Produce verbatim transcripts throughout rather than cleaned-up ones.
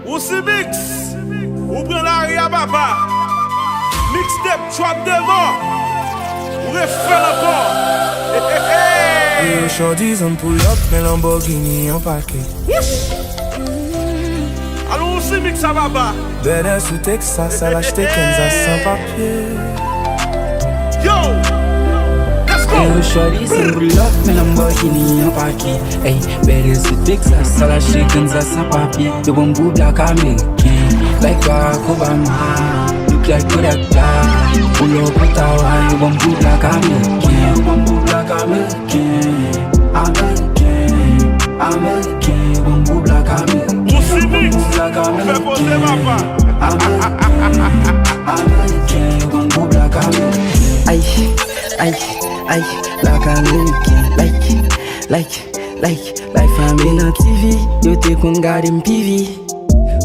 Roussy Mix, ou pran lari a papa. Mixtape trap devan. Ou refè l ankò. Hey, hey, hey. Yo swadizan pull up, men Lamborghini an pake. Wouch! Alon Roussy Mix a papa. Bèlè sou Texas, al achte Kansas san papye. Yo! Let's go! Yo swadizan pull up, men Lamborghini an pake. Ey, bèlè sou Texas, al achte Kansas san papye. Yo ban m gou black ameriken, like Barack Obama. Look like Kodak Black, pull up with a wine. Yo ban m gou black ameriken, yo ban m gou black ameriken. Ameriken, Ameriken, yo ban m gou black Ameriken. Roussy Mix, ou fè koze papa. Ameriken, Ameriken, yo ban m gou black Ameriken. Ay, ay, ay, black Ameriken, like, like, like, like family nan T V, yo te konn gade m P V.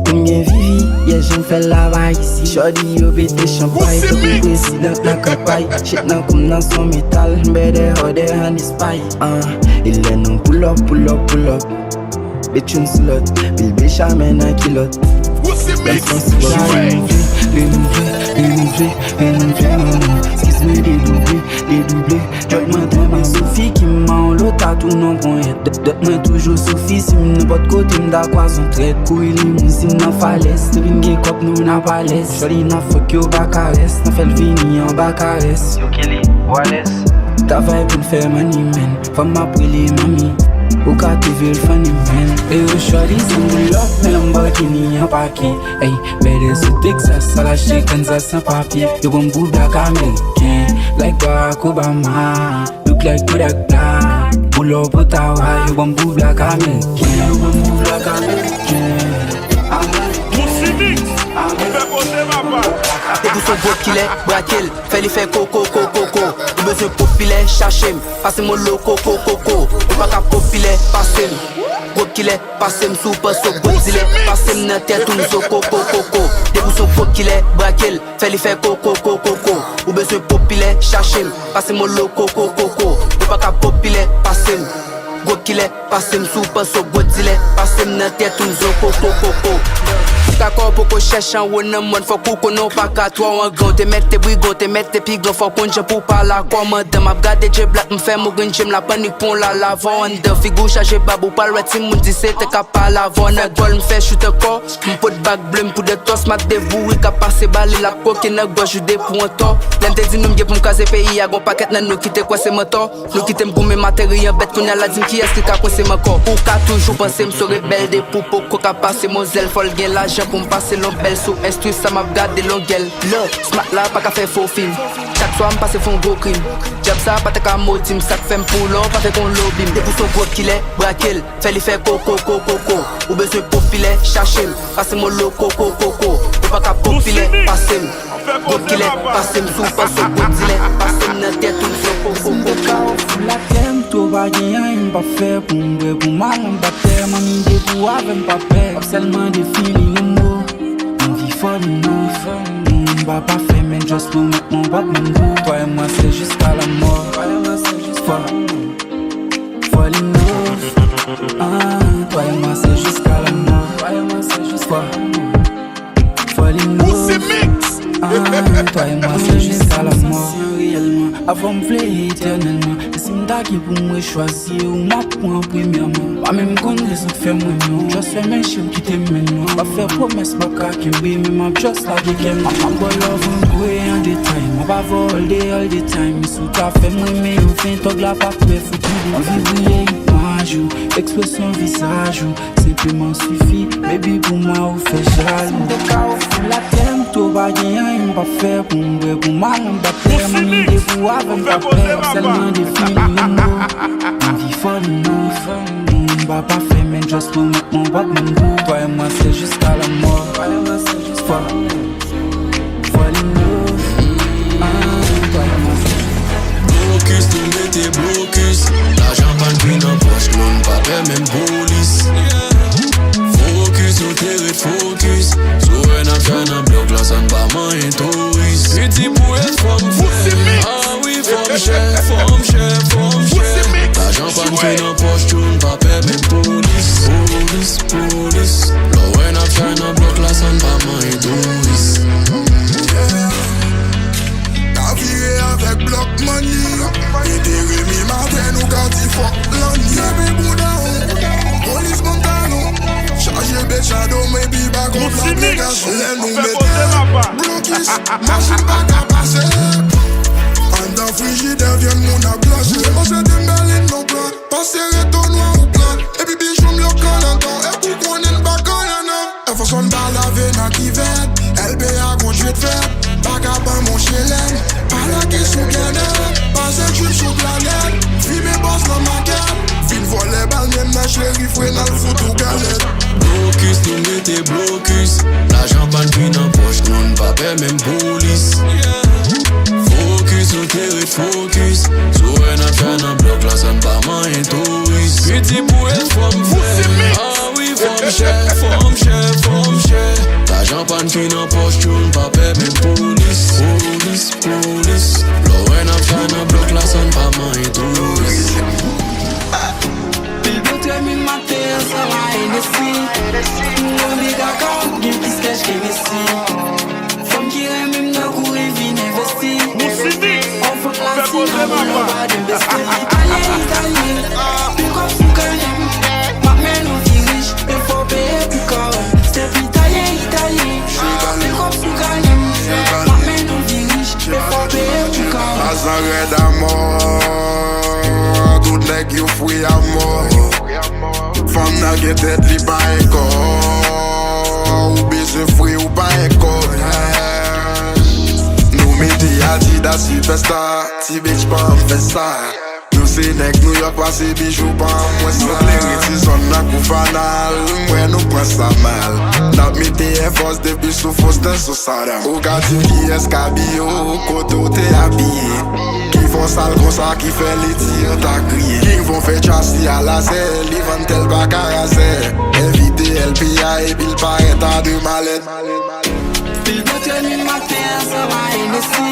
Pou m gen vivi, yè jan fè l la pa isi. Shorty yo pete chanpay, tankou prezidan nan kanpay. Shit nan kou m nan son metal, m bèdè hòdè an espay. Ah, e lè nou pull up, pull up, pull up. Bitch, youn sou lòt, pil Benjamin nan kilòt. Roussy Mix, Trey. Renouve, renouve, renouve, renouve, manman. Excuse me, dedouble, dedouble. Djòl mwen tèlman Sofi ki m an lo tatou nan ponyèt. Dòt, dòt mwen toujou Sofi, si m nenpòt kote m ta kwaze yon trèt. Kouri limouzin nan falèz, depi n gen kòb nou vin apalèz. Jòli nan fòk yo pa karès, nan fè l vini anba karès. Yo kile, ou alèz. Travay pou n fè money, man. Fanm ap rele manmi, ou ka twouve l funny, man. E yo shorty san boulòk, men Lamborghini an pake. Ey, bèdè sou Texas, al achte Kansas san papye. Yo ban m gou black ameriken, like Barack Obama. Look like Kodak Black, pull up with a wire. Yo ban m gou black ameriken, yo ban m gou black ameriken. Roussy Mix, ou fè koze papa. Depi w se yon gwo kilè, brake l, fè li fè ko, ko, ko, ko, ko. Ou bezwen popilè, chache m, pase m lo ko, ko, ko, ko. Ou pa ka popilè, pase m. Gwo kilè, pase m sou panso, gwo dilè, pase m nan tèt ou m zo ko, ko, ko, ko. Depi w se yon gwo kilè, brake l, fè li fè ko, ko, ko, ko, ko. Ou bezwen popilè, chache m, pase m lo ko, ko, ko, ko. Ou pa ka popilè, pase m. Gwo kilè, pase m sou panso, gwo dilè, pase m nan tèt ou m zo ko, ko, ko, ko. Pou ka kò w poko chèch anwo nan mòn, fòk ou konnen w pa ka twò an gran. Te mèt te brigan, te mèt te pi gran, fòk konn jan pou pale a kòmandan. M ap gade je blak, m fè mo grenn je m la pannik pon la lavò anndan. Figi w chaje bab, ou pral wè timoun disèt an k ap pale avè w nan gòl. M fè chout ankò, m pot bag ble, m poudè tòs, m ap debouri, k ap pase bale l ap koke nan gòj ou depi w antò. Lè m te di nou m gen pou m kraze peyi a, gon pakèt nan nou ki te kwè se mantò. Nou kite m goumen, m ateri an bèt, kounye a la di m kiyès ki ka kwense m ankò. Ou ka toujou panse m se yon rebèl, depi w poko ka pase m yon zèl, fò l gen lajan pou m pase l yon bèl sou enstwi sa m ap gade longèl. Lè, smat la pa ka fè fo fim. Chak swa m pase fè yon gwo krim. Djab sa pa ta ka modi m, sa k fè m pou lò, pa fè kon lobi m. Depi w se yon gwo kilè, brake l, fè li fè ko, ko, ko, ko, ko. Ou bezwen popilè, chache m, pase m lo ko, ko, ko, ko. Ou pa ka popilè, pase m. Gwo kilè, pase m sou panso, gwo dilè, pase m nan tèt ou m zo ko, ko, ko, ko. Kafou latè, m tou pa gen anyen m p ap fè pou m bwè, pou m al anba tè. Manmi depi w avè m pa pè, w ap sèlman defini yon mo. Anvi fall in love, m pa pafè, men just pou mèt mwen w ap menm gou. Toi et moi, c'est jusqu'à la mort. Fall, fall in love, ah, toi et moi, c'est jusqu'à la mort. Toi et moi, c'est jusqu'à la mort. Fall in love. Roussy Mix. Ah, toi et moi, c'est jusqu'à la mort. Reyèlman, avan m vle etènèlman. E si m ta gen pou m rechwazi, ou m ap pran premyèman. Pa menm konn rezon k fè m renmen w. Just fèmen je m kite m mennen w. M ap fè pwomès m p ap ka kenbe, men m ap just lage kè m. M ap ba w love an gwo e an detay. M ap avè w all day, all the time. Si w ta fè m renmen anfen, tòg la p ap pè fouti. Anvi briye imaj ou, ekspresyon vizaj ou. Senpleman sifi, baby, pou mwen ou fè jalou. Si m te ka ofri w latè, m tou pa gen anyen m p ap fè pou m bwè, pou m al anba tè. Manmi depi w avè m pa pè, w ap sèlman defini yon mo. Anvi fall in love, m pa pafè, men just pou mèt mwen w ap menm gou. Toi et moi, c'est jusqu'à la mort. Fall, fall in love. Ah, toi et moi, c'est Blokis, nou mete blokis. Lajan pa n pi nan pòch nou, n pa pè menm polis. Fokis, nou te ret fokis. Si w wè n ap fè nan blòk la, sa n pa manyen touris. Piti pou èt fò m fè. Ah wi, fò m chè, fò m chè, fò m chè. Lajan pa n pi nan pòch nou, n pa pè menm polis. Lè nou mete blokis, machin pa ka pase. Anndan frijidè, vyann moun ap glase. Manje de bèlin non plan. Pase reto nwa ou blan. Epi bijou m yo kanlantan. E pou konnen n pa kanlannan. Efòsonn pa lave nan kivèt. L P A gon jwet fèt. Vagabon monche lèn. Pa lage sou kènèt. Pase trip sou planèt. Fimen bòs nan makèt. Vin vòlè bal menm nan cheri fre n al fout ou galèt. Blokis, nou mete blokis. Lajan pa n pi nan pòch nou, n pa pè menm polis. Fokis, nou te ret fokis. Si w wè n ap fè nan blòk la, sa n pa manyen touris. Piti pou e fò m fè. Ah wi, fò m chè, fò m chè, fò m chè. Lajan pa n pi nan pòch nou, n pa pè menm polis. Polis, polis. Lè w wè n ap fè nan blòk la, sa n pa manyen touris. Pil bò trè mi maten an san la Hennessy. Yon big account gen plis kèch ke Messi. Fanm ki renmen m nan kouri vin envesti. On fanm latina, on lòba de besti. Italyen, italyen. Pil kòb sou kanè m. M ap mennen w vin rich, men fò w peye pou kawè. Step italyen, italyen. Pil kòb sou kanè m. M ap mennen w vin rich, men fò w peye pou kawè. Pazan rèd amò. Tout nèg yo fri amò. Fanm nan gen tèt li pa gen kò. Ou bezwen fri ou pa gen kò. Nou mete Adidas Superstar. Ti bitch pa m fè sa. Nou se nèg New York pase bijou pa m. Mwen nou klere ti zòn nan kou fanal. M wè nou pran sa mal. N ap mete Air Force depi sou Faustin sou Saddam. Ou ka di m kiyès k abiye w, kote w te abiye. Ki fè w sal konsa, ki fè li di yo ta kriye. King von fè chasi a lazè, li vann tèl baka razè. Envite L P A epi l parèt a de malèt. Pil bò trè mi maten an san pa Hennessy.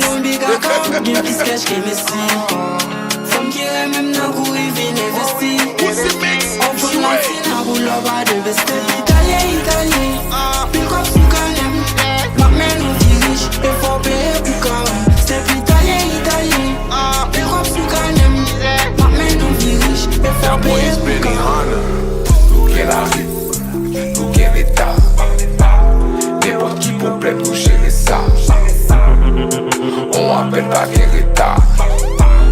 Yon big account gen plis kèch ke Messi. Fanm ki renmen m nan kouri vin envesti. On fanm latina pou lòba de besti. Italyen, italyen. Pil kòb sou kanè m. M ap mennen w vin rich, men fò w peye pou kawè. Step italyen, italyen. Pil kòb sou kanè m. M ap mennen w vin rich, men fò w peye pou kawè. Nou gen lavi, nou gen leta. Nenpòt ki pwoblèm, nou jere sa. On apèl pa gen reta.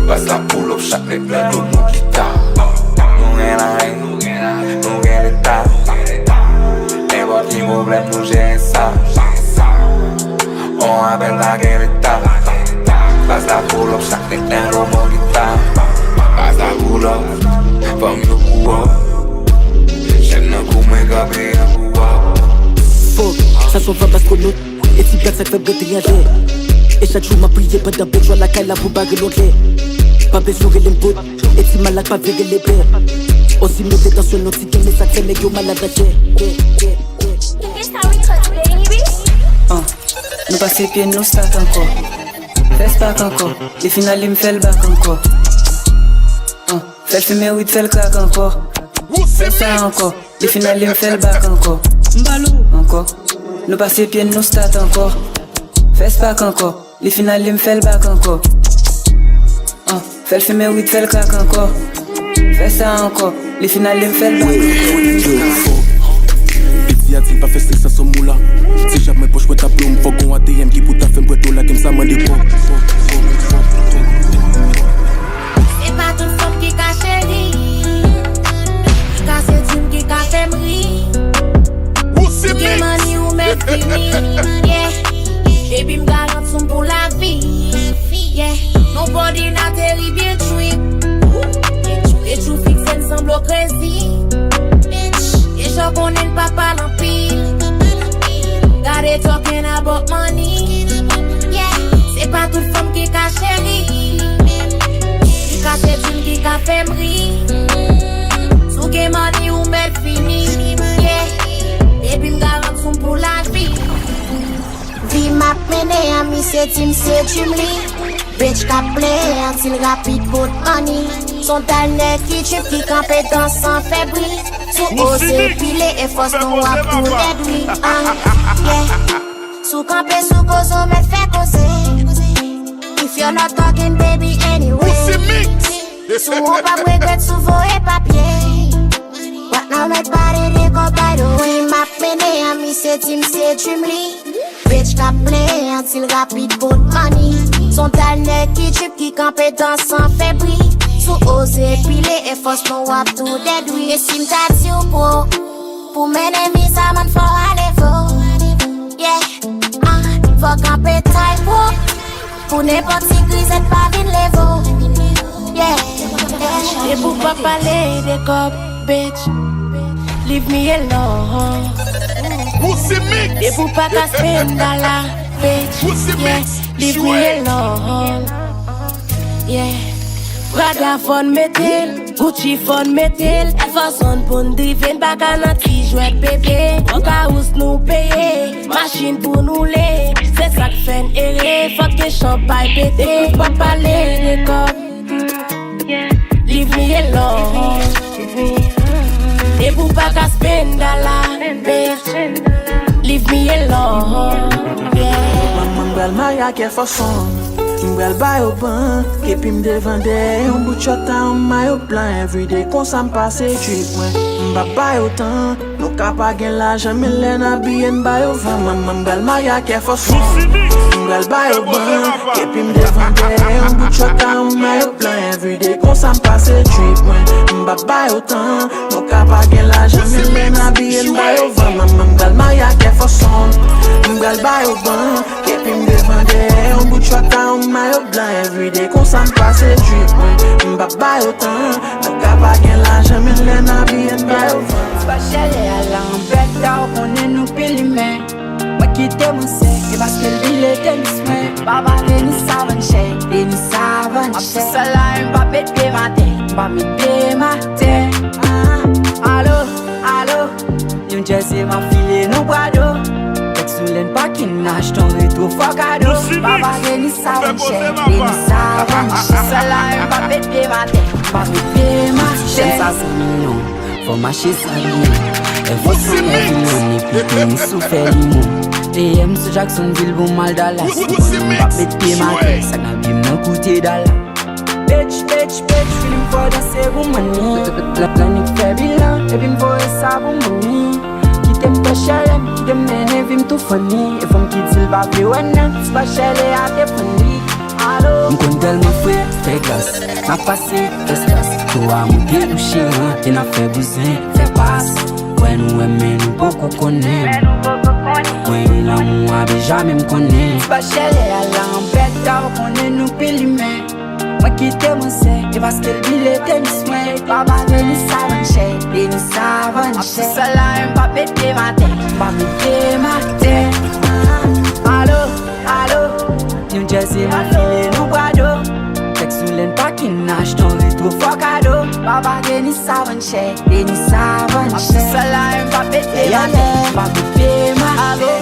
Baz la pull up, chak nèg nan do nou gita. Nou gen lavi, nou gen leta. Nenpòt ki pwoblèm, nou jere sa. On apèl pa gen reta. Baz la pull up, chak nèg nan do nou gita. Baz la pull up, fanm yo pou w. Chèn nan kou mwen kanpe an pou w. Fok, sa son fab astwonot. E ti blak sa k fè bwè te anlè. E chak jou m ap priye pandan bèt jwa lakay la pou bare longlè. Pa bezwen rele m bòt. E ti malak pa vle rele bè. Osi moute tansyon nou ti gen men sa k fè nèg yo malad nan chè. Ah, nou pase pye nou stat ankò. Fè stak ankò. Li fin ale m fè l bak ankò. Ah, fè l fimen wid fè l krak ankò. Fè sa ankò. Li fin ale m fè l bak ankò. M bal ou ankò. Nou pase pye nou stat ankò. Fè stak ankò. Li fin ale m fè l bak ankò. Ah, fè l fimen wid fè l krak ankò. Fè sa ankò. Li fin ale m fè l bak ankò. Piti a di l pa fè sèks san sonm ou la. Si jamè pòch mwen ta plen m fòk gon A T M ki pou ta fè m pran dola ke m sa mande pòp. Se pa tout fanm ki ka cheri. Ki ka sedui m, ki ka fè m ri. Ou gen money ou mèt fini. Yeah. Epi m garanti w pou lavi. Yeah. Nobody not a real trip. Bitch, ou fikse n sanble w crazy. Bitch, deja w konnen n pa pale anpil. Gade talking about money. Yeah, se pa tout fanm ki ka cheri. Ki ka sedui m, ki ka fè m ri. Si w gen money ou mèt fini. Yeah, epi m garanti w pou lavi. Vi m ap mennen an, misye di m se dream li. Bitch k ap plenyen an, di l rapid bout money. S on dal nèg ki trip ki kanpe dan san fè bri. Si w oze pile e fòs nou ap tou lèd wi. Ah, yeah. Si w kanpe sou koze w mèt fè koze. If you're not talking baby anyway. Si w won p ap regrèt si w voye papye. What now mèt pale de kòb by the way. M ap mennen Di m se dream li. Bitch k ap plenyen an di l rapid bout money. Son dal nèg ki trip ki kanpe dan san fè bri. Sou oze pile e fòs nou ap tou dèdwi. E si m ta di w pou, pou mennen mi sa man fò ale vo. Yeah, ah, fò kanpe tay pou. Pou nenpòt ti grizèt pa vin leve w. Yeah, yeah. E pou pa pale de kòb, bitch, leave me alone. E pou pa ka spend dollar, bitch, yeah, leave me alone. Yeah. Prada fò n mete l, Gucci fò n mete l, Air Force One pou n drive, n pa ka nan ti jwèt bebe. Rockhouse nou peye, machin pou n woule. Se sa k fè n ere, fòk gen chanpay pete. Epi pa pale de kòb, leave me alone. Epi w pa ka spend dollar, bitch, leave me alone. Yeah. Mwen pral marye ak Air Force One. M pral ba yo bank, epi m devan dèyè yon bout chòt a yon mayo blan. Everyday konsa m pase trip mwen. M p ap ba yo tan, nou ka pa gen lajan, men lè n abiye n ba yo van. Manman m pral marye ak Air Force One. M pral ba yo bank, epi m devan dèyè yon bout chòt a yon mayo blan. Everyday konsa m pase trip mwen. M p ap ba yo tan, nou ka pa gen lajan, men lè n abiye n ba yo van. Manman m pral marye ak Air Force One. M pral ba yo bank, epi m devan dèyè yon bout chòt a yon mayo blan. Everyday konsa m pase trip mwen. M p ap ba yo tan, nou ka pa gen lajan, men lè n abiye n ba yo van. Ti pa chèlè a la anpèt la, ou konnen nou pi limen. Mwen kite mwen sèk, e paske l bile tenis mwen. Baba Denis sa vann chè, Denis sa vann chè. M ap sou sèl la, m pa met pye m atè, m pa met pye m atè. Ah, alo, alo, New Jersey m ap file nan Prado. Tèks sou lèn pakin, achte yon retro fò kado. Baba Denis sa vann chè, Denis sa vann chè. Sèl la, m pa met pye m atè, m pa met pye m atè. Chèn sa san milyon. Fò mache sa li menm. Èvò san èvò moun epi tenis sou fè li moun. T M sou Jacksonville bon mal Dallas. M p ap met pye m atè, sa k nan pye m nan koute dala. Bitch, bitch, bitch, fini m fò danse pou money. Planik fè bilan, epi m voye sa pou money. Kite m fè chèlè m, kite m mennen vi m tou funny. E fanm ki di l pa vle wè nèg, se pa chèlè a te pran li. Alo. M konn tèlman fre, fè glas. M ap pase fè stas. To a moute nou cheri, e n ap fè bouzen, fè pas. Wè nou wè men nou poko konnen. Mwen e lanmou a Benjamin m konnen. Ti pa chèlè a la anpèt la, ou konnen nou pi limen. Mwen kite mwen sèk, e paske l bile tenis mwen. Baba Denis sa vann chè, Denis sa vann chè. M ap sou sèl la, m pa met pye m atè, m pa met pye m atè. Alo, alo, New Jersey m ap file nan Prado. Tèks sou lèn pakin, achte yon retro fò kado. Baba Denis sa vann chè, Denis sa vann chè. M ap sou sèl la, m pa met pye m atè, m pa met pye m atè. Alo,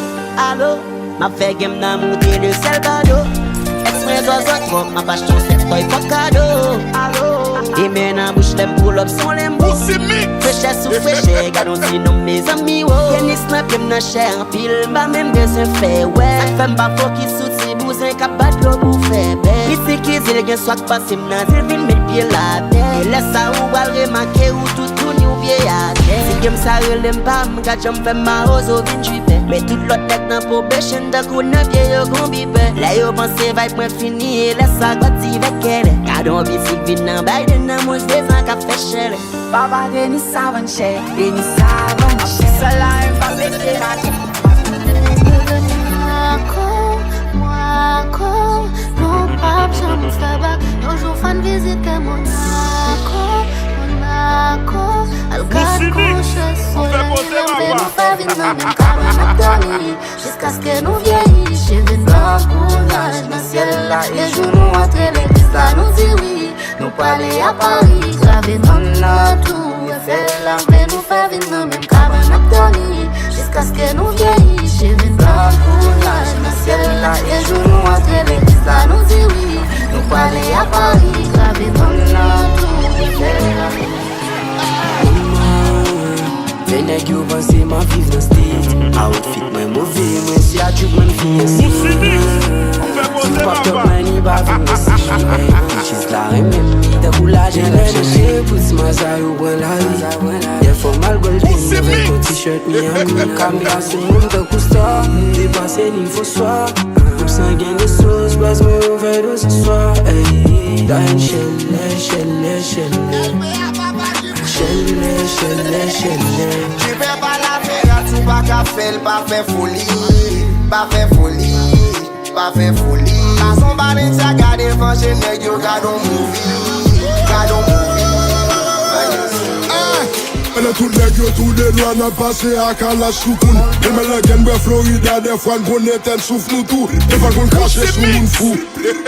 alo, m ap fè game nan moute de sèl bado. Èks mwen zòzò twòp, m ap achte yon sèt tòy fò kado. Alo, e men nan bouch lè m pull up son Lambo. Frechè sou frechè, gad yon ti nonm mezanmi wo. Tenis nan pye m nan chè anpil, m pa menm bezwen fè wè. Sa k fè m pa fokis sou ti bouzen k ap bat dlo pou fè bè. Misye ki di l gen swag pase m nan di l vin met pye l atè. E lè sa ou pral remake ou toutouni ou pye atè. Si game sa rele m pa m ka janm fè m mawozo vin tripè. Men tout lòt nèg nan probation tankou nan pye yo gon bipè. Lè yo panse vibe mwen fini e lè sa gòt ti vèk kèlè. Gad yon bisik vin nan Biden nan mouch dezan k ap fè chèlè. Baba Denis sa vann chè, Denis sa vann chè. M ap sou sèl la, m pa met pye m atè. Monaco, Monaco, nou p ap janm fè bak. Yon jou fò n vizite Monaco, Monaco. Al gad kouche solèy, lanmè nou fè vin nan menm kabann ap dòmi. Jiskaske nou vyeyi, cheve n blan kou naj nan syèl la. E jou nou antre legliz la, nou di wi. Nou prale a Pari, grave non n nan tou Efèl la. Men nou fè vin nan menm kabann ap dòmi. Jiskaske nou vyeyi, cheve n blan kou naj nan syèl la. E jou nou antre legliz la, nou di wi. Nou prale a Pari, grave non n nan tou Efèl la. Fè nèg yo panse m ap viv nan States. Outfit mwen move, mwen se a trip mwen fiyanse. Ti pap top mwen li pa vin nan sijè. Jis la renmen m li tankou lajan. Lè m mache pou ti maza yo pran lari. Dèfwa m al Golden, mwen fè kote. T-shirt Miami, kamera sou moun tankou star. M depase nivo swa. M sangen de sous, baz mwen ouvè dosye swa. Ey, done shele, shele, shele. Shele, shele, shele. Ki fè pa la fè rad, si w pa ka fè l, pa fè foli. Pa fè foli, pa fè foli. Pas on bal India, gade vanje nèg yo, gade on movie. Gade on movie. Pandan tout nèg yo tou de lwa n ap pase ak alas sou kou n. Menm lè gen bwè Florida, dèfwa n konn etèn souf nou tou. Dèfwa n konn krache sou moun fou.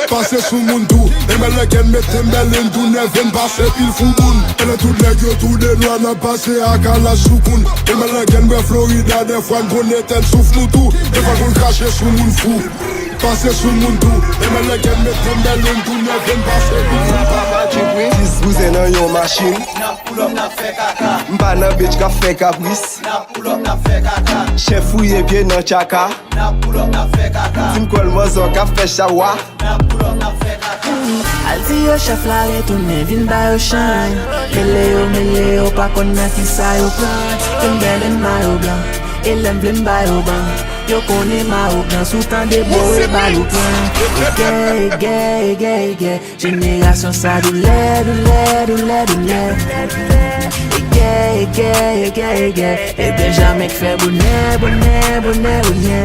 Pase sou moun tou. Menm lè gen mete mèlen tou nève n pase pil fou moun. Pandan tout nèg yo tou de lwa n ap pase ak alas sou kou n. Menm lè gen bwè Florida, dèfwa n konn etèn souf nou tou. Dèfwa n konn krache sou moun fou. Pase sou moun tou. Menm lè gen mete mèlen tou nève n pase pil fou. Dis bouzen nan yon machin. M pa nan bitch k ap fè kapris. Chen fouye pye nan tchaka. Si m kwè l mòzò k ap fè chawa. Al di yo chèf la retounen vin ba yo chan. Mele yo, mele yo, pa konn nan kisa yo pran. Yo m bèlen mayo blan. E lè m vle m ba yo ban. Yo konnen mayo blan, si w tande boure bal ou pran. Egè, egè, egè, egè. Jenerasyon sa doulè, doulè, doulè, doulè. Egè, egè, egè, egè. E Benjamen k fè bonè, bonè, bonè, bonè.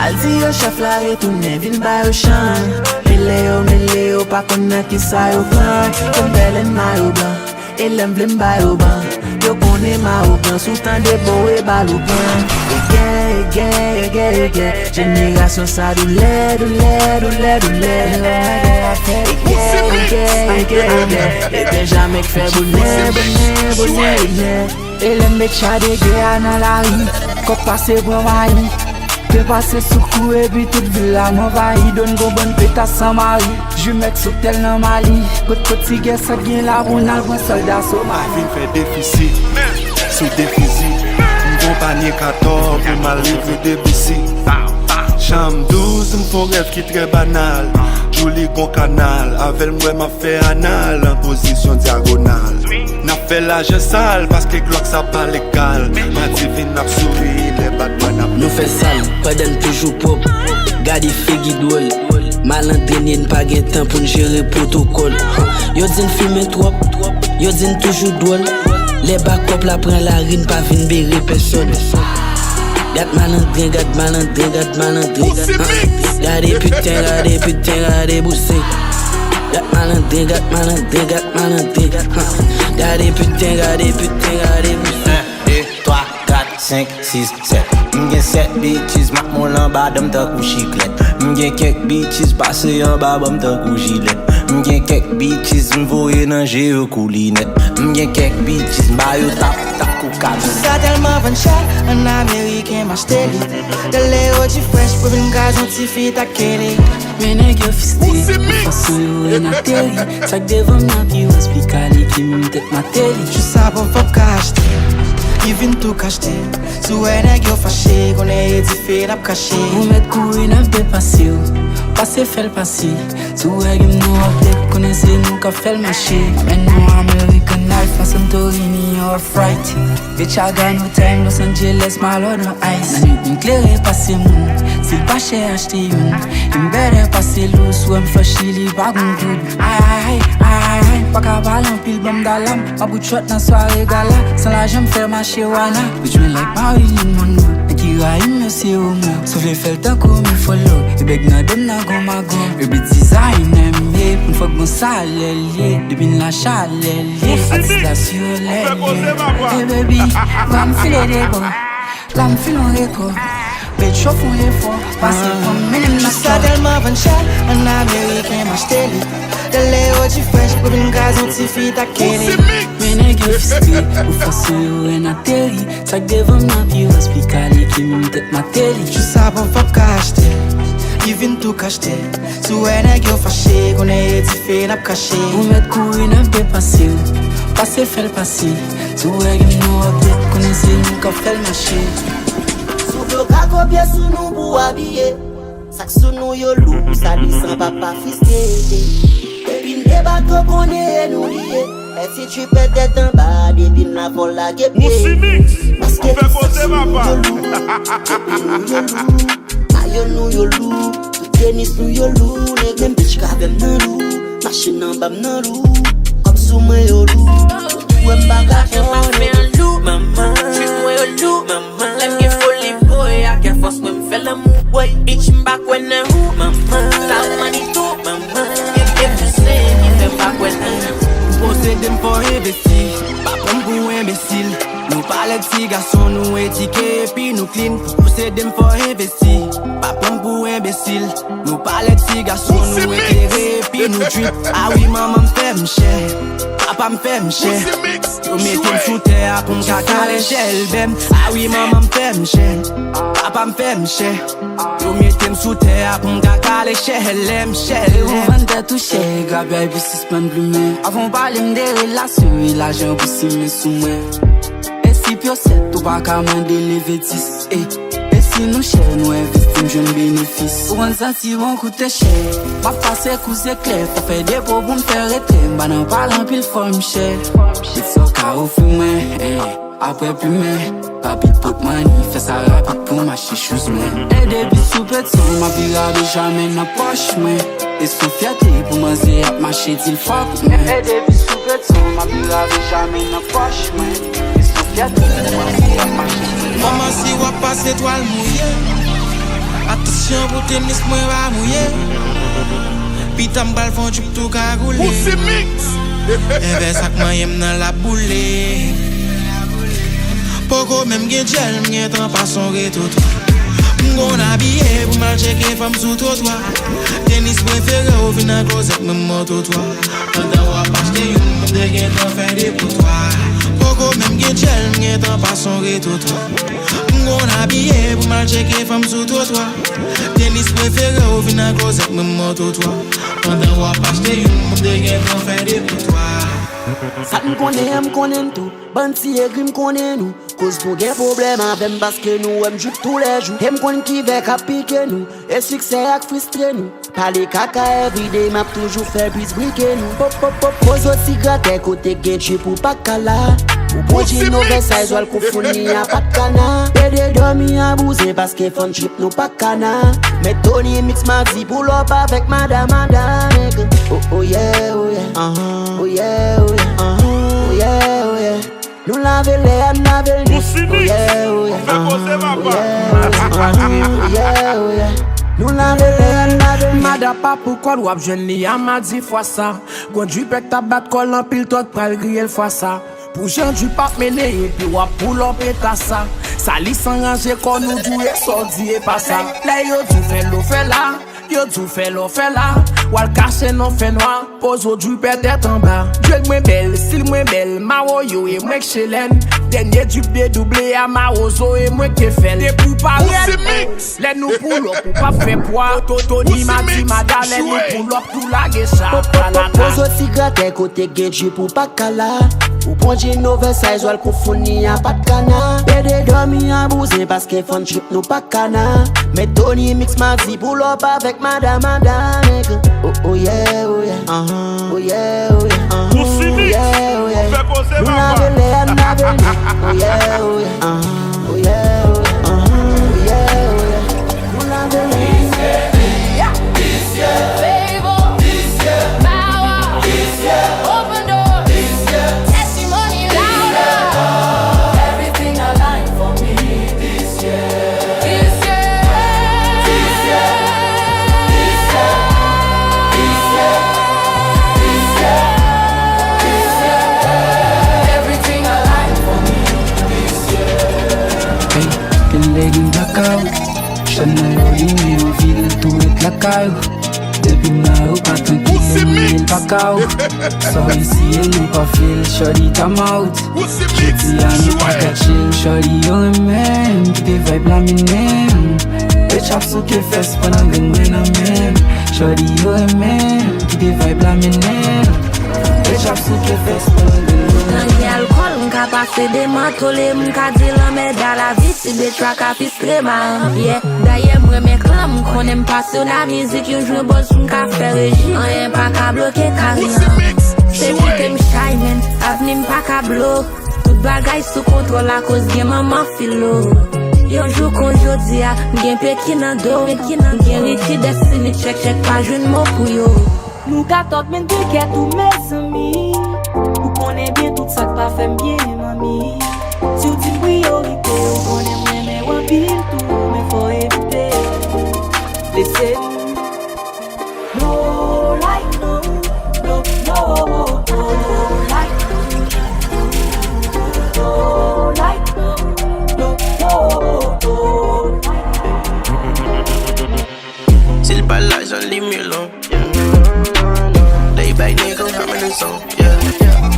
Al di yo chèf la retounen vin ba yo chan. Mele yo, mele yo, pa konn nan kisa yo pran. Yo m bèlen mayo blan. E lè m vle m ba yo ban. Yo konnen mayo blan, si w tande boure bal ou pran. Egè, egè, egè, egè. Jenerasyon sa doulè, doulè, doulè, doulè. Egè, egè, egè, egè. E Benjamen k fè bonè, bonè, bonè, bonè. E lè m met cha de gè a nan lari. Kòk pase pran mayi. Te pase sou kou epi tout vil la m anvayi. Donn gon bann peta san mari. Jimèk sou tèl nan Mali. Kot, kot ti gè sa k gen la pou n al pran sòlda Somali. Vin fè defisi sou defizi. M gon panye katò pou m al livre debisi. Chanm douz, m fon rèv ki trè banal. Djouly gon kanal, avè l m wè m ap fè anal an pozisyon dyagonal. N ap fè lajan sal paske Glock sa pa legal. Madivin ap souri lè Batman ap. Nou fè sal pandan n toujou pwòp. Gade figi dwòl. Malandren ye, n pa gen tan pou n jere pwotokòl. Yo di n fimen twòp, yo di n toujou dwòl. Lè bakòp la pran lari, n pa vin bere pèsòn. Gad malandren, gad malandren, gad malandren. Gade piten, gade piten, gade bouzen. Gad malandren, gad malandren, gad malandren. Gade piten, gade piten, gade bouzen. De, twa, kat, senk, sis, sèt. M gen sèt bitches, m ap moul anba dan m tankou chiklèt. M gen kèk bitches pase anba ban m tankou jilèt. M gen kèk bitches, m voye nan je yo kou linèt. M gen kèk bitches, m ba yo tap, tap kou kabinèt. Sa tèlman vann chè, an ameriken m achte li. Tèl yo di fresh pou vin kraze yon ti fi tak kele. Men nèg yo fiste, pou fason yo ren ateri. Sa k devan m nan pi wòz pi kale ki menm tèt mateli. Jou sa pòp ap ka achte, li vin tou kachte. Si w wè nèg yo fache, konnen e dife n ap kache. Ou mèt kouri n ap depase w, pase fè l pase. Si w wè gen nou ap lèt, konnen se nou k ap fè l mache. Men nou American Life, nan Santorini, Off-White. Michigan, Hotel, Los Angeles, Malò nan ice. Lannwit m klere pase moun, si l pa chè achte youn. E m bèdè pase lou, si w wè m flashy, li pa gon goud. Ay, ay, ay, ay, ay, pa ka pale anpil, ban m dalam. M ap bout chòt nan sware gala, san lajan m fè mache wana. Bitch, men like Marilyn Monroe, nèg ki rayi m yo se omo. Si w vle fè l tankou m follow, e bèg nan do m nan gon magon. Baby designer m ye, pou n fòk gon salè l ye. Depi n la chalè l ye, atis la sou lè l ye. Hey baby, va m file de bò, la m file on rekò. Met cho fon efò, pase fanm mennen m nan sa tèlman vann chè, an ameriken m achte li. Tèl yo di fresh pou vin kraze yon ti fi tak kele. Men nèg yo fiste, pou fason yo ren ateri. Sa k devan m nan pi wòz pi kale ki menm tèt mateli. Jou sa pòp ap ka achte, li vin tou kachte. Si w wè nèg yo fache, konnen e dife n ap kache. Ou mèt kouri n ap depase w, pase fè l pase. Si w wè gen nou ap lèt, konnen se nou k ap fè l mache. Souf yo ka kopye sou nou pou abiye. Sa k sou nou yo lou, sa desan papa fiste. Epi n debake konnen e nou li ye. Mèsi Tripè tèt anba, depi n la fò lage pye. Maske nou sou yo lou, depi nou yo lou. Mayo nou yo lou, tout tenis nou yo lou. Nèg menm bitch ka vè m nan lou, machin anba m nan lou. Kòb sou mwen yo lou, ou tou wè m pa ka konnen. Lou manman, trip mwen yo lou manman. Lè m gen foli boy, ak fòs mwen m fè lanmou boy. Bitch m pa kwè nan ou manman, sa ou mani tou manman. Gen de kouzen ki fè m pa kwè nan ou. Posede m fò envesti, pa pran m pou enbesil. Nou pa lèd ti gason, nou edike epi nou clean. Posede m fò envesti, pa pran m pou enbesil. Nou pa lèd ti gason, nou eklere epi nou drip. A wi, manman m fè m chè, papa m fè m chè. Yo mete m sou tè a pou m ka kale chèlbè m. A wi, manman m fè m chè, papa m fè m chè. Yo mete m sou tè a pou m ka kale chèlbè m, chèlbè m. Ou vann tèt ou chè, grapyay pou sispann plimen. Avan w pale m de relasyon e lajan pou simen sou mwen. E si pyo sèt, ou pa ka mande leve dis, eh. E si nou chè, nou envesti, m jwenn benefis. Ou konn santi bon koute chè. M ap pase kou zeklè, fò fè depo pou m fè retrè. M pa nan pale anpil fò m chè. Bit sa w ka ofri mwen, eh. Apre plimen, pa bit pot mani, fè sa rapid pou m achte shoes mwen. E depi sou peton, m ap vire avè jamè nan pòch mwen. E son fyète pou manzè ap mache di l fòk mwen. E depi sou peton, m ap vire avè jamè nan pòch mwen. E son fyète pou manzè ap mache di l fòk mwen. Manman, si w ap pase twal mouye, atansyon pou tenis mwen pa mouye. Pita m pral fè yon trip tou kagoule. Envès ak manyen m nan l ap boule. Poko menm gen djèl, m gentan pase yon retwotwa. M konn abiye pou m al tcheke fanm sou twotwa. Tenis prefere w vin nan klozèt mwen, m mòtotwa. Pandan w ap achte youn, m te gentan fè depotwa. Poko menm gen djèl, m gentan pase yon retwotwa. M konn abiye pou m al tcheke fanm sou twotwa. Tenis prefere w vin nan klozèt mwen, m mòtotwa. Pandan w ap achte youn, m te gentan fè depotwa. Sa m konnen an, m konnen n tou. Bann ti egri, m konnen nou. Koz nou gen pwoblèm avè m paske nou wè m drip toulèjou. E m konn ki vè k ap pike nou. E siksè a k fristre nou. Pale kaka everyday, m ap toujou fè bris brike nou. Pop, pop, pop, pozo ti gratè kote k gen trip ou pa ka la. Ou pran jean oversize, w al konfonn li a pat kana. Pede dòmi an bouzen paske fann trip nou pa kana. Met Tony Mix Madi pull up avèk madam, madam, nèg. Oh, oh, yeah, oh, yeah. Oh, yeah, oh, yeah. Oh, yeah, oh, yeah. Nou lave lè a, n lave l nèt. Oh, yeah, oh, yeah. Oh, yeah, oh, yeah. Nou lave lè a, n lave l nèt. Mada pa pou kòl, w ap jwenn li a Madi fwa sa. Gon dripè k t ap bat kòl, anpil tòt pral griye l fwa sa. Pou jan drip ap mennen, epi w ap pull up eta sa. Sa li san ranje kò nou dou e sa w di e pa sa. Lè yo di w fè l, ou fè la. Yo di w fè l, ou fè la. W al kache nan fènwa. Pozo dripè tèt anba. Drip mwen bèl, stil mwen bèl. Mawoyo e mwen k chelèn. Dènye drip dedouble a mawozo e mwen k te fè l. Depi w parèt, lè nou pull up, ou p ap fè pwa. Toto ni madi mada, lè nou pull up, tou lage sa. Pozo ti gratè kote gen drip ou pa ka la. Ou pran jean oversize, w al konfonn li a pat kana. Pede dòmi an bouzen paske fann trip nou pa kana. Met Tony Mix Madi pull up avèk madam, madam, nèg. Oh, oh, yeah, oh, yeah. Oh, yeah, oh, yeah. Oh, yeah, oh, yeah. Nou lave lè a, n lave l nèt. Oh, yeah, oh, yeah. Oh, yeah, oh, yeah. Oh, yeah, oh, yeah. Nou lave lè a, n lave l nèt. Favor. Power. Open door. Testimony louder. Everything align for me this year. This year. This year. This year. This year. This year. Everything align for me this year. Hey, and lady, black out. Chanèl yo limen, yo vire l tou ret lakay ou. Depi m la yo pa trankil, e mwen menm pa ka ou. Sa w eseye nou pa fè l, shorty, time out. Jodi a nou pa ka chill, shorty, yo renmen m, kite vibe la mennen m. Bitch ap souke fès pandan grenn mwen nan men m. Shorty, yo renmen m, kite vibe la mennen m. Bitch ap souke fès pandan grenn mwen nan men m. Nan gen alkòl, m ka pase demantole, m ka di lanmèd a lavi, ti de traka fis. Tre maranm, yeah. Dayè m renmen klan, m konnen m pasyone a mizik, yon jwe bòz pou m ka fè reji. Anyen pa ka bloke karyè m. Se kite m chay, men avni m pa ka blo. Tout bagay sou kontwòl akoz gen manman filo. Yon jou kon jodi a, m gen peki nan do. M gen Richie Destiny, tchèk tchèk, pa jwenn mo pou yo. Nou ka tòt, men dekèt ou, mezanmi. Ou konnen byen tout sa k pa fè m byen, manmi. Si w di m priyorite, ou konnen m renmen w anpil tou, men fò w evite blese m. No, like, no, no, no, no, like, no, like, no, no, no, no, like. Si l pa lajan, leave me alone. Yeah. Lay back, nigga, I'm in the zone. Yeah.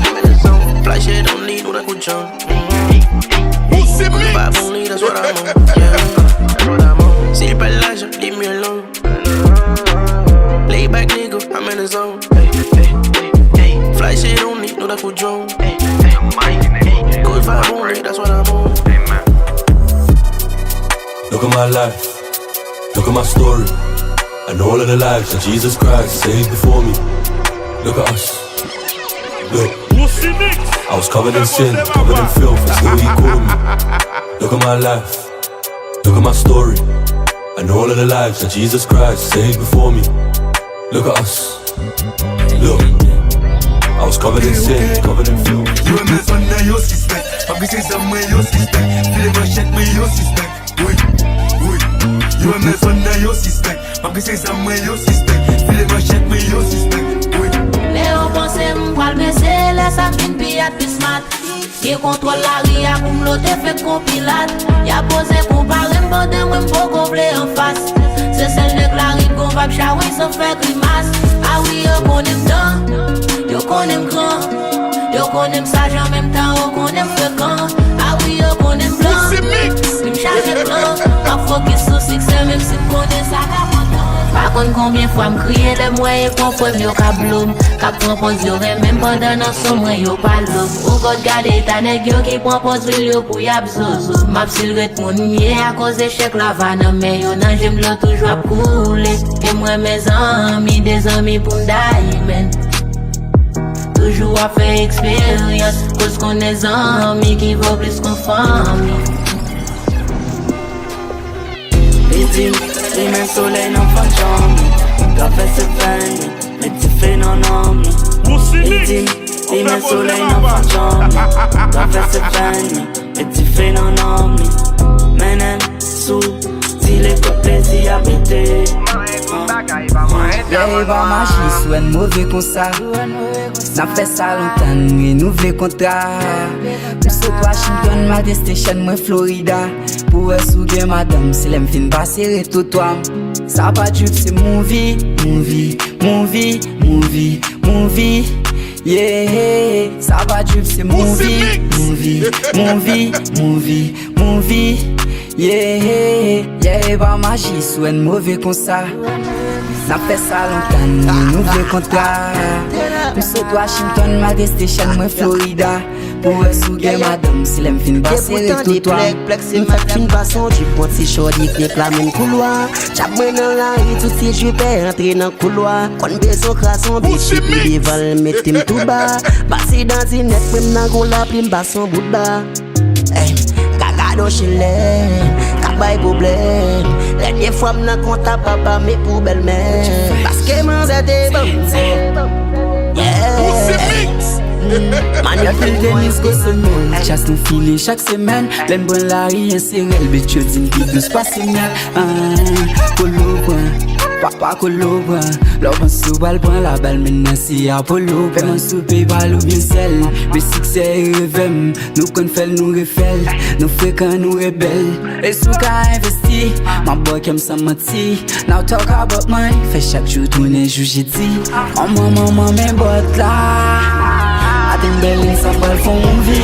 I'm in the zone. Flash it, don't need no tankou John. Good vibe only, that's what I'm on. Yeah. That's what I'm on. Si l pa lajan, leave me alone. Lay back, nigga, I'm in the zone. Flash it, don't need no tankou John. Good vibe only, that's what I'm on. Look at my life, look at my story, and all of the lives that Jesus Christ saved before me. Look at us. Look, I was covered in sin, covered in filth, and still he called me. Look at my life, look at my story, and all of the lives that Jesus Christ saved before me. Look at us. Look, I was covered in sin, covered in filth. Yo renmen zòn nan, yo sispèk. M ap glise zam mwen, yo sispèk. File manchèt mwen, yo sispèk. Wi, wi. Yo renmen zòn nan, yo sispèk. M ap glise zam mwen, yo sispèk. File manchèt mwen, yo sispèk. Wi. Lè yo panse m pral bese, lè sa fin pi at pi smat. Gen kontwòl lari a pou m lote fèk kon Pilat. Y ap oze konpare m pandan mwen m poko vle anfas. Se sèl nèg lari k gon vayb chawony san fè grimas. A wi, yo konnen m dan, yo konnen m gran. Yo konnen m saj an menm tan yo konnen m frekan. A wi, yo konnen m blan, wi m chaje plan. M ap fokis sou siksè menm si m konnen sa ka pran tan. Pa konn konbyen fwa m kriye lè m wè e konprann yo k ap blo m. K ap pran pòz yo renmen m pandan nan son mwen yo pa lo m. Ou gòd gade eta nèg yo ki pran pòz wil yo pou y ap zozo. M ap still ret moun m ye akoz echèk la va nan men yo. Nan je m dlo toujou ap koule. E m renmen zanmi, de zanmi pou m dayi, men toujou ap fè eksperyans, koz konnen zanmi ki vo plis kon fanmi. Li di m, li men solèy nan fanm chanm li, ka fè se fè li, met dife nan nanm li. Li di m, li men solèy nan fanm chanm li, ka fè se fè li, met dife nan nanm li. Mennen m sou ti lekòl plezi abite. Lè e pa maji, sou èn move konsa. N ap fè sa lontan, n renouvle kontra. M sot Washington, m al Station, mwen Florida. Pou wè si w gen madanm, se lè m fin pase retwotwa. Sa pa drip, se movie, movie, movie, movie, movie. Yeah, sa pa drip, se movie, movie, movie, movie, movie. Yeah, yeah, e pa maji, sou èn move konsa. N ap fè sa lontan, nou renouvle kontra. M sot Washington, m al Station, mwen Florida. Pou wè si w gen madanm, se lè m fin pase retwotwa. M fèk fin pase yon trip, yon ti shorty k te plamen koulwa. Tchap mwen nan lari, tout ti jipè antre nan koulwa. Konn bezwen kraze yon bit, epi devan l mete m tou ba. Pase dan dinèt, mwen m nan gwo lapli, m pase yon bout ba. Ey, kaka don chilè, ka bay pwoblèm. Dènye fwa m nan konta papa, men pou bèlmè. Paske manzè te ban m. Yeah. Anpil tenis gwo semèn, chas nou file chak semèn. Lè n pran lari an serèl, bèt yo di n pi dous pase myèl. Ah, Polo pran, papa Kolo pran. Lè w panse w pral pran la bal, men nan se Apollo pran. Fè mwen soupe pal oubyen sèl, men siksè e revè m. Nou konn fè l, nou refè l. Nou frekan, nou rebèl. E si w ka envesti, m ap ba w kè m san manti. Now talk about money, fè chak jou tounen jou jedi. Manman, manman, men bòt la. Aten bèl, sa pral fè w anvi.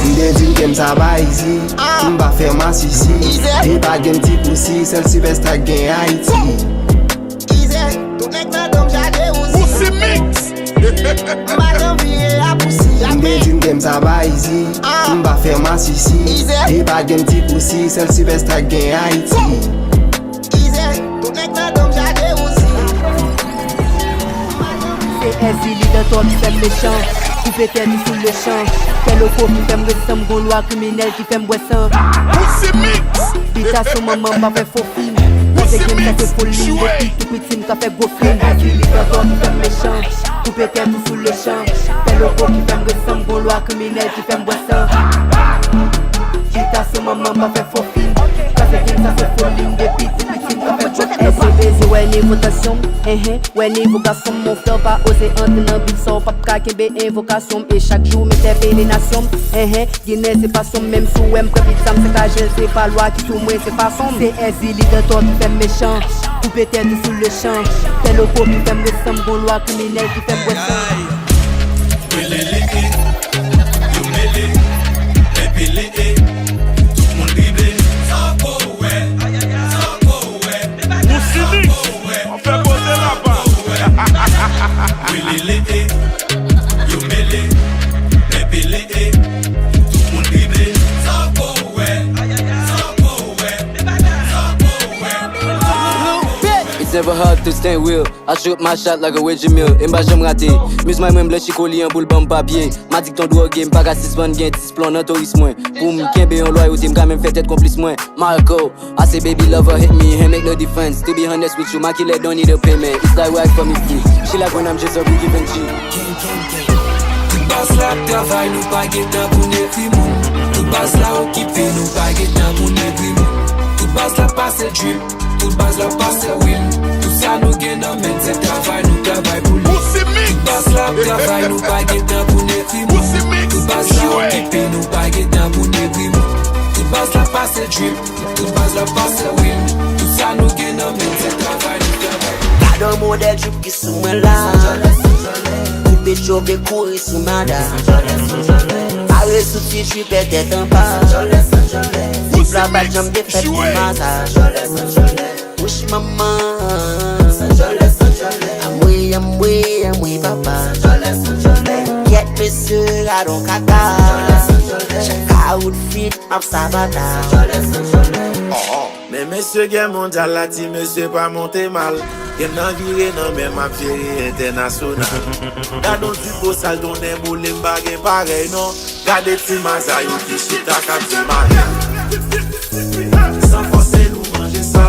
M te di m ke m sa pa izi, m pa fè masisi. E pa gen ti pousi, sèl sipèsta k gen Ayiti. Ize, tout nèg nan do m chaje wouzi. Pousi mix. M pa t anvi ye a pousi a. M te di m ke m sa pa izi, m pa fè masisi. Ize. E pa gen ti pousi, sèl sipèsta k gen Ayiti. Ize, tout nèg nan do m chaje wouzi. Èzili dantò ki fè m mechan, koupe tèt ou sou lechan. Fè loko ki fè m ret sanm gon lwa kriminèl ki fè m bwè san. Bitason manman m pa fè fo fim. Sa se game, sa se fo lim. Depi tou piti m ka fè gwo fim. Èzili dantò ki fè m mechan, koupe tèt ou sou lechan. Fè loko ki fè m ret sanm gon lwa kriminèl ki fè m bwè san. Bitason manman m pa fè fo fim. Sa se game, sa se fo lim. Depi tou piti m ka fè gwo fim. Èske beze wè nivo tansyon m? Enhen. Wè nivo gason m, mon frè pa oze antre nan bit sa w p ap ka kenbe envokasyon m. E chak jou m entèpele nasyon m. Enhen, Ginen se pasyon m, menm si w wè m pran bit sa m se ka jel, se pa lwa ki sou mwen, se fason m. Se Èzili dantò ki fè m mechan, koupe tèt ou sou lechan. Fè loko ki fè m ret sanm gon lwa kriminèl ki fè m bwè san. Welele, yo mele, men pele, tout moun drible. Sa w ko wè, sa w ko wè. Wousi Mix, w ap fè koze laba. Welele, yo mele, men pele, tout moun drible. Sa w ko wè, sa w ko wè, sa w ko wè. It's never hard to stay real. I shoot my shot like a Reggie Mille. E m pa janm rate. Muz may mwen blanchi koli an pou l ban m papye. M adikte yon dwòg e m pa ka sispann gen ti splon nan toris mwen. Pou m kenbe yon lwayote, m ka menm fè tèt konplis mwen. Marco, I say baby lover hit me, hey, make no difference. To be honest with you, my killer don't need a payment. It's like right for me free. She like when I'm just a rookie Benji. Tout baz la ap travay, nou pa gen tan pou n ekri moun. Tout baz la okipe, nou pa gen tan pou n ekri moun. Tout baz la pase drip, tout baz la pase win. Tout sa nou gen nan men, se travay, nou travay pou li. Tout baz la ap travay, nou pa gen tan pou n ekri moun. Tout baz la okipe, nou pa gen tan pou n ekri moun. Tout baz la pase drip, tout baz la pase win. Tout sa nou gen nan men, se travay, nou travay pou li. Gade yon modèl drip ki sou mwen la. Tout bèt yo vle kouri sou mada. Mare sou ti drip, tèt anba. Drip la pa janm defèt pou maza. Wouch manman. Anmwe, anmwe, anmwe papa. Kyèt mesye, gadon kaka. Chak outfit ap savana. Men mesye, gè mondyal la, ti mesye pa monte mal. Game nan vire nan men m ap jere entènasyonal. Gade yon ti bosal, donnen boule, m pa gen parèy non. Gade ti maza yo ki chita k ap di mare. San fòse nou manje sa.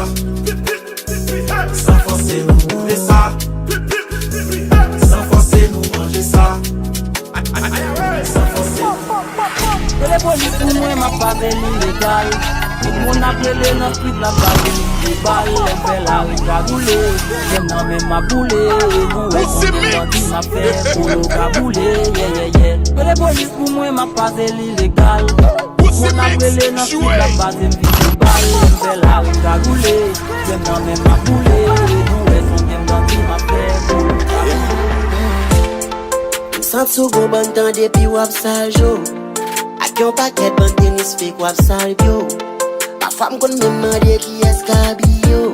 San fòse nou boule sa. San fòse nou manje sa. San fòse. Rele polis pou mwen, m ap pase l ilegal. Tout moun ap rele nan street la, pase m de bal. Lè m fè lari kagoule, game nan men m ap boule. Nou wè konbyen bandi m ap fè pou yo kaboule. Yeah, yeah, yeah. Rele polis pou mwen, m ap pase l ilegal. Tout moun ap rele nan street la, pase m vide bal. Lè m fè lari kagoule, game nan men m ap boule. Nou wè konbyen bandi m ap fè pou yo kaboule. M santi w gon bann tan depi w ap sal jo. Ak yon pakèt bann tenis fake w ap sal pye w. Pafwa m konn menm mande kiyès k abiye w.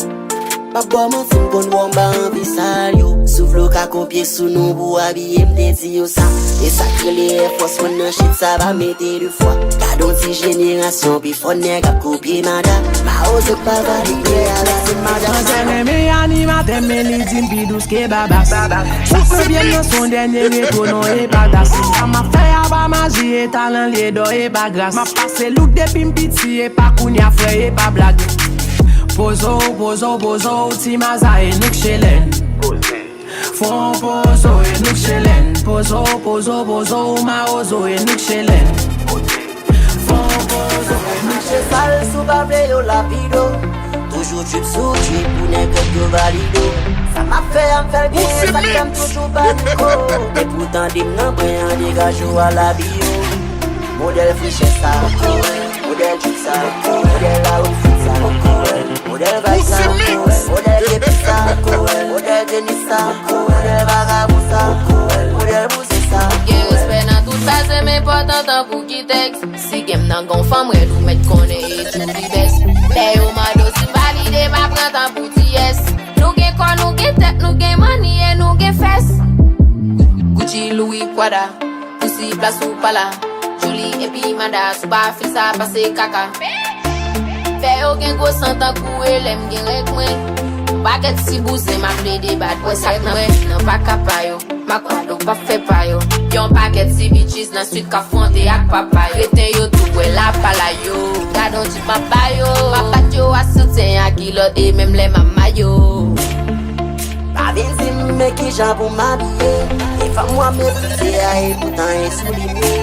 M ap ba w manti, m konn wè w m pa anvi sal yo. Si w vle w ka kopye sou nou pou w abiye, m te di yo sa. E sa k rele Air Force One nan shit sa pa mete de fwa. Gade yon ti jenerasyon pi fò nèg ap kopye mada. Mawozo pa valide a la se mada. Manzè renmen animatè men li di m pi dous ke Babas. Sak mwen byen nan son dènye retwo non e pa das. Sa m ap fè a pa maji e talan li e dò e pa gras. M ap pase louk depi m piti e pa kounya frè e pa blag. Pozo, pozo, pozo, ti maza e nou k chelèn. Fon pozo e nou k chelèn. Pozo, pozo, pozo, mawozo e nou k chelèn. Fon pozo e nou k chelèn. Mache sal si w pa vle yo lapide w. Toujou drip sou drip pou nèg yo valide w. Sa m ap fè a m fè l byen, sa k fè m toujou pa niko. Depi w tande m nan pwen an degaje w al abiye w. Modèl frechè sa, modèl drip sa, modèl outfit sa, modèl vibe sa, modèl kepi sa, modèl tenis sa, modèl vakabon sa, modèl bouzen sa. Gen respè nan tout baz, men enpòtan tankou Kitex. Si game nan gon fanm rèd, ou mèt konnen e Julie Best. Lè yo mande w si m valide, pa pran tan pou di yes. Nou gen kò, nou gen tèt, nou gen manni e nou gen fès. Gucci, Louis, Prada. Pousi plas ou pa la. Julie epi Mada, si w pa fil sa pase kaka. Fè yo gen gwo san tankou e lè m gen règ mwen. Yon pakèt ti bouzen m ap plede bat. Wè sa k nan men m nan pa ka pa yo. Makwadon pa fè pa yo. Yon pakèt ti bitches nan swit k afwonte ak papa yo. Kreten yo tou wè lapala yo. Gadon ti papa yo. Papa yo a soutyen ak kilòt e menm lè mama yo. Pa vin di m men kijan pou m abiye. E fanm w ap meprize a e poutan e soulinye.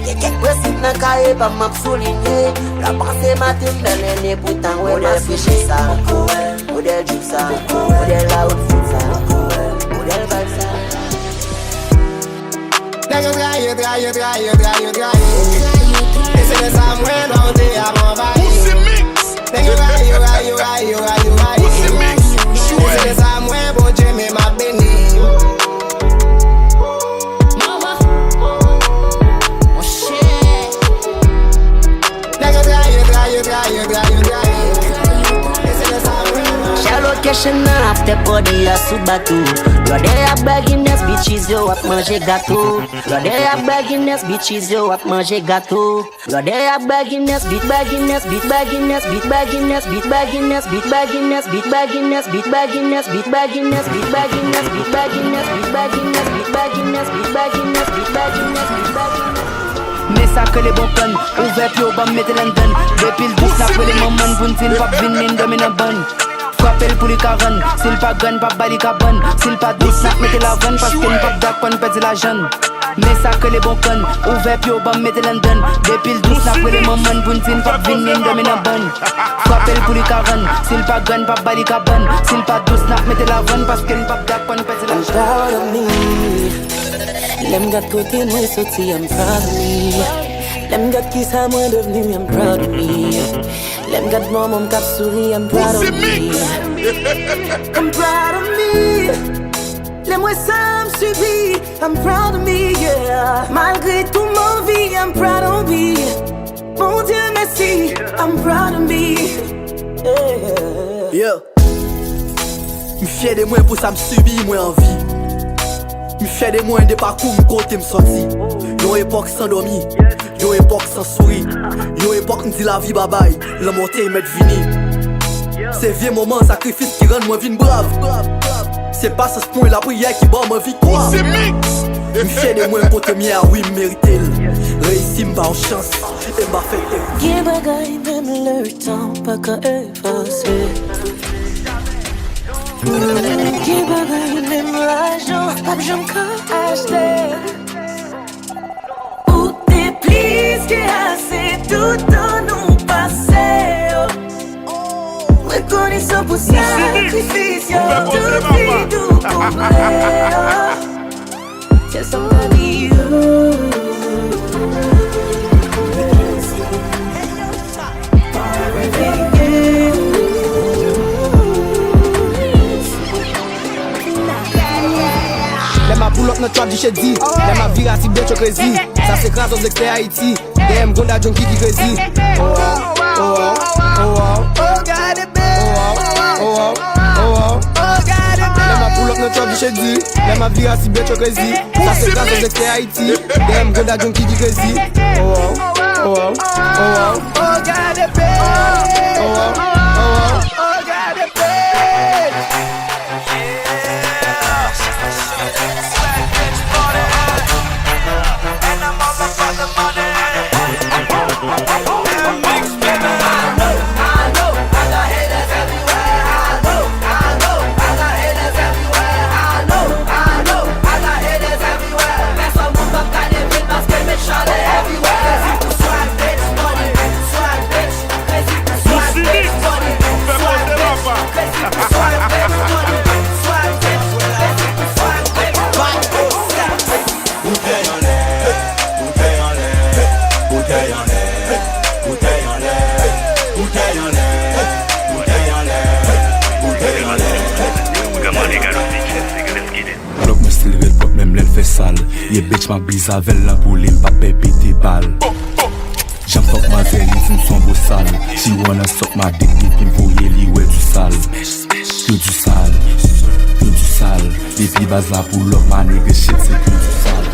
Gen kèk prensip nan kaye pa m ap soulinye. Lè w panse maten m bèl e poutan wè m ap fiche sa. Modèl drip sa, modèl la outfit sa, modèl vibe sa. Nèg yo trayi, trayi, trayi, trayi, trayi. E se de sa mwen donte ap anvayi. Nèg yo rayi, rayi, rayi, rayi, rayi. E se de sa mwen Bondye men m ap beni. Nèg yo trayi, trayi, trayi, trayi, trayi. E se de sa mwen. Share location nan after party a sou bato. Brother ap bay Guinness, bitches yo ap manje gato. Brother ap bay Guinness, bitches yo ap manje gato. Brother ap bay Guinness, bit bay Guinness, bit bay Guinness, bit bay Guinness, bit bay Guinness, bit bay Guinness, bit bay Guinness, bit bay Guinness, bit bay Guinness, bit bay Guinness, bit bay Guinness, bit bay Guinness, bit bay Guinness, bit bay Guinness, bit bay Guinness, bit bay Guinness. Men sa k rele bon kann. Ouvè pye w ban m mete l anndan. Depi l dous n ap rele manman n pou n di l p ap vin ni n dòmi nan bann. Frape l pou li ka rann. Si l pa grann p ap ba li kabann. Si l pa dous n ap mete l a vann paske n p ap dakò n pèdi lajan n. Men sa k rele bon kann. Ouvè pye w ban m mete l anndan. Depi l dous n ap rele manman n pou n di n p ap vin ni n dòmi nan bann. Frape l pou li ka rann. Si l pa grann p ap ba li kabann. Si l pa dous n ap mete l a vann paske n p ap dakò n pèdi lajan n. I'm proud of me. Lè m gad kote mwen soti, I'm proud of me. Lè m gad kisa mwen devni, I'm proud of me. Lè m gad manman m k ap souri, I'm proud of me. I'm proud of me. Lè m wè sa m sibi, I'm proud of me, yeah. Malgre tou m anvi, I'm proud of me. Bondye mèsi, I'm proud of me, yeah. Yeah. M fyè de mwen pou sa m sibi, mwen anvi. M fyè de mwen, de pakou m, kote m sòti. Yon epòk san dòmi, yon epòk san souri. Yon epòk m di lavi babay, lanmò te mèt vini. Se vye moman sakrifis ki rann mwen vin brav. Se pa sans mwen lapriyè ki ban mwen viktwa. M fyè de mwen kote m ye a, wi m merite l. Reyisi m pa yon chans, e m pa fè l. Gen bagay menm lè tan pa ka efase. Gen bagay menm lajan p ap janm ka achte. Ou te plis ke ase toutan nou pase yo. Rekonesan pou sakrifis yo, tout vid ou konble yo. Just somebody you. Lè m ap pull up nan trap di shady. Lè m ap vire a ti bèt yo crazy. Sa se krazo sektè Ayiti. Dèyè m konda junkie ki crazy. Oh, oh, oh, oh, oh, oh. Oh, gade bèt. Oh, oh, oh, oh, oh, oh. Lè m ap pull up nan trap di shady. Lè m ap vire a ti bèt yo crazy. Sa se krazo sektè Ayiti. Dèyè m konda junkie ki crazy. Oh, oh, oh, oh, oh, oh. Oh, gade bèt. Oh, oh, oh, oh, oh. Oh, gade bèt. Lòk mwen still red pwòp menm lè l fè sal. Yeah bitch, m ap brize avè l nan boule, m pa pè pete bal. Jan fòk manzè li di m s on bosal. She wanna suck my dick, depi m voye li wè du sal. Ke du sal, ke du sal. Depi baz la pull up, my nigga, shit se ke du sal.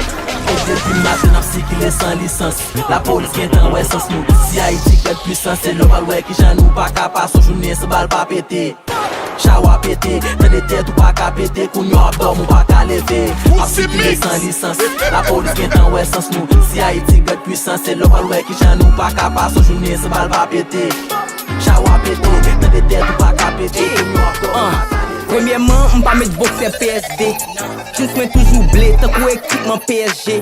E depi maten n ap sikile san lisans. Lapolis gentan wè sans nou. Si Ayiti pèd pwisans, se nòmal wè kijan nou pa ka pase yon jounen san bal pa pete. Chawa pete, tande tèt ou pa ka pete, kounye w ap dòmi ou pa ka leve. Ap sikile san lisans, lapolis gentan wè sans nou. Si Ayiti gad pwisans, se lè w pral wè kijan nou pa ka pase yon jounen san bal pa pete. Chawa pete, tande tèt ou pa ka pete, kounye w ap dòmi ou pa ka leve. Premyèman, m pa met bòksè P S D. Jeans mwen toujou ble, tankou ekipman P S G.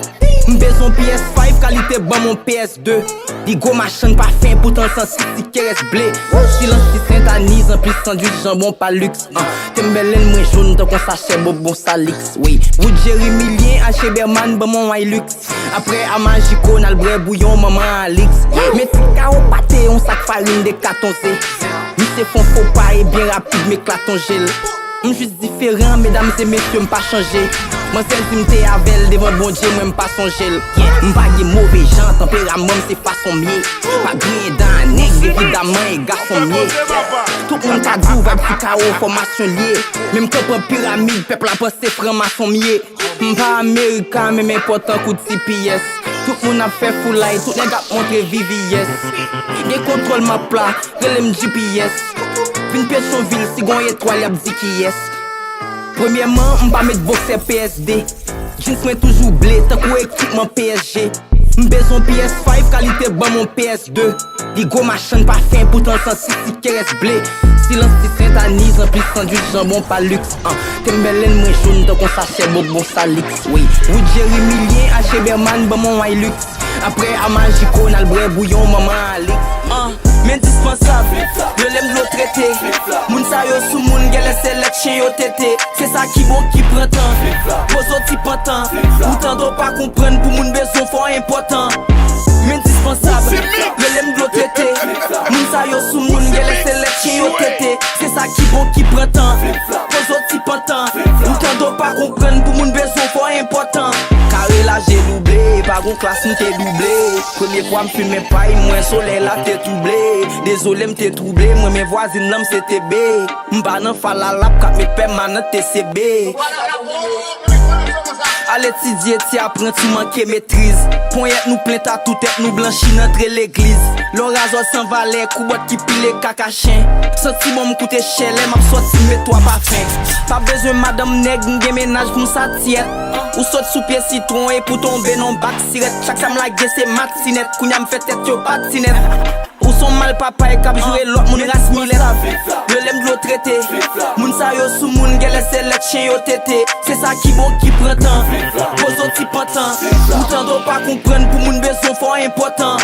M bezwen P S five kalite ban mwen P S de. Li gwo machann pa fen, poutan l santi ti kerès ble. Silans ti sentaniz, anplis sandwich janbon pa liks. Ah, Timberland mwen jòn tankou sachè bonbon Salix. Wi, Wood Jerry milyen, Alche Berman ban mwen Hilux. Aprè a Majiko, n al bwè bouyon manman Alix. Men ti kawo pate, yon sak farin de katon ze. Misye fè yon fo pa e byen rapid, m eklate yon jel. M jis diferan, medam e mesye, m pa chanje. Manzè di m te avè l devan Bondye, mwen m pa sonje l. M pa gen move jan, tanperaman m se fason m ye. Pa griyen dan a nèg, evidaman e gason m ye. Tout moun ka di w vag ti kawo fòmasyon l ye. Men m kanpe an piramid, pèp la panse franmason m ye. M pa America, men m enpòtan kou T P S. Tout moun ap fè foulay, tout nèg ap montre V V S. Gen kontwòl map la, rele m G P S. Vin Petyonvil, si gon etwal, y ap di kiyès. Premyèman, m pa met bòksè P S D. Jeans mwen toujou ble, tankou ekipman P S G. M bezwen P S five kalite ban mwen P S de. Li gwo machann pa fen, poutan l santi ti kerès ble. Silans ti sentaniz, anplis sandwich janbon pa liks. Ah, Timberland mwen jòn tankou sachè bonbon Salix. Wi, Wood Jerry milyen, Alche Berman ban mwen Hilux. Aprè a Majiko, n al bwè bouyon manman Alix. Ah, m endispansab, rele m dlo trete. Moun sa yo sou moun, genlè se lèt chen yo tete. Se sa ki bon ki pran tan. Poze w ti pantan. Ou tande w pa konprann, pou moun bezwen fò enpòtan. M endispansab, rele m dlo trete. Moun sa yo sou moun, genlè se lèt chen yo tete. Se sa ki bon ki pran tan. Poze w ti pantan. Ou tande w pa konprann, pou moun bezwen fò enpòtan. Kare laje double, pa gon klas m te double. Premye fwa m fimen pay mwen, solèy la te twouble. Dezole m te twouble, mwen men vwazin nan m se T B. M pa nan falala, m ka met pèmanan T C B. Al etidye ti apranti manke metriz. Ponyèt nou plen tatou, tèt nou blanchi n antre legliz. Lò razò san valè, kou bòt ki pile kaka chen. Santi bon m koute chè lè m ap sòti m met twa pafen. Pa bezwen madanm nèg, m gen mennaj pou m satisfè. Ou sot sou pye sitwon epi w tonbe nan bak sirèt. Chak sa m lage se matinèt, kounye a m fè tèt yo patinèt. Ou s on mal papay k ap joure lòt moun ras milèt. Rele m dlo trete. Moun sa yo sou moun, genlè se lèt chen yo tete. Se sa ki bon ki pran tan. Poze w ti pantan. Ou tande w pa konprann, pou moun bezwen fò enpòtan.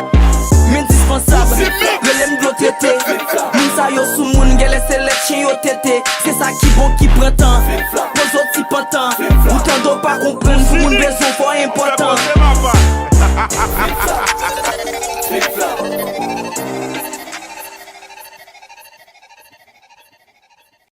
M endispansab, rele m dlo trete. Moun sa yo sou moun, genlè se lèt chen yo tete. Se sa ki bon ki pran tan. Poze w ti pantan. Ou tande w pa konprann, pou moun bezwen fò enpòtan.